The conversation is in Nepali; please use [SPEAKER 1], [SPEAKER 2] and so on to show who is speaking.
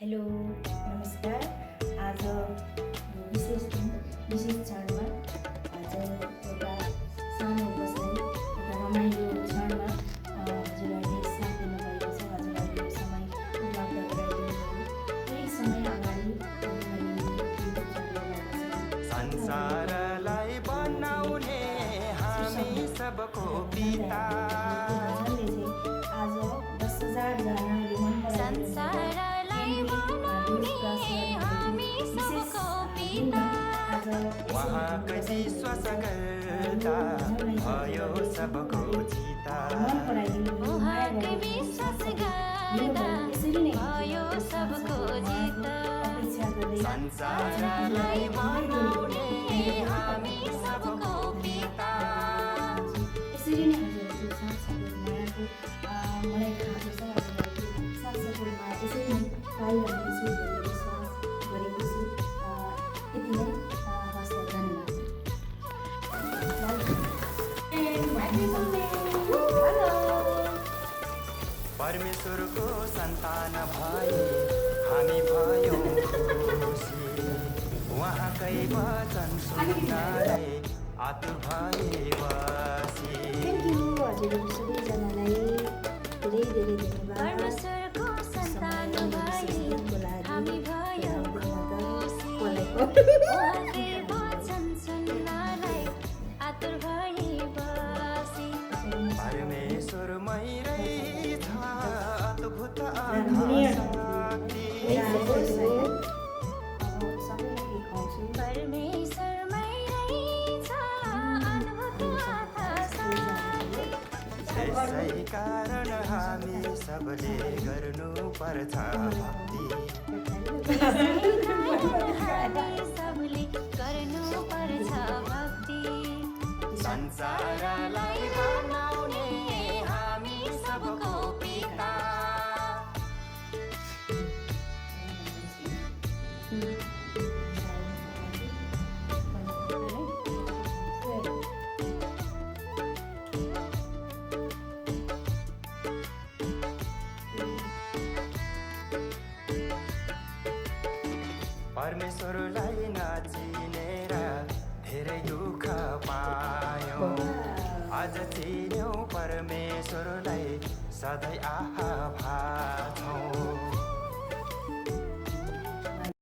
[SPEAKER 1] हेलो नमस्कार। आज विशेष दिन विशेष क्षणमा आज एउटा सानो बसाइ एउटा रमाइलो क्षणमा हजुरहरूले साथ दिनुभएको छ। हजुरहरूले यो समय उपलब्ध गराइदिनुभयो। केही समय अगाडि
[SPEAKER 2] संसारलाई बनाउने हामी सबको पिता
[SPEAKER 1] आज 10,000 जनाले मन
[SPEAKER 2] वहाँकै विश्वास गर्दा भयो सबको जिता। संसारलाई बनाउने हामी सबको पिता।
[SPEAKER 1] यसरी नै हजुरहरूको साथसाथको मायाको मलाई थाहा छ हजुरहरूको साथसाथको माया यसरी नै पाइरहेको छु भन्ने विश्वास गरेको छु। यति नै हस् धन्यवाद।
[SPEAKER 2] परमेश्वरको सन्तान भए हामी भयौँ खुसी। उहाँकै वचन सुन्नलाई आतुर भए बसी।
[SPEAKER 1] थ्याङ्क यू हजुरहरू सबैजनालाई धेरै धेरै धन्यवाद।
[SPEAKER 3] परमेश्वरको सन्तान भए हामी भयौँ खुसी। उहाँकै वचन सुन्नलाई आतुर भए बसी।
[SPEAKER 2] परमेश्वरमै रहेछ अद्भुत
[SPEAKER 3] परमेश्वरमै रहेछ अद्भुत शक्ति।
[SPEAKER 2] त्यसै कारण हामी सबले गर्नुपर्छ भक्ति।
[SPEAKER 3] हामी सबले गर्नुपर्छ भक्ति।
[SPEAKER 2] संसारलाई बनाउने हामी सबको पिता। परमेश्वरलाई नचिनेर धेरै दुःख पायौँ। आज चिन्यौँ परमेश्वरलाई सधैँ आहा भाछौँ।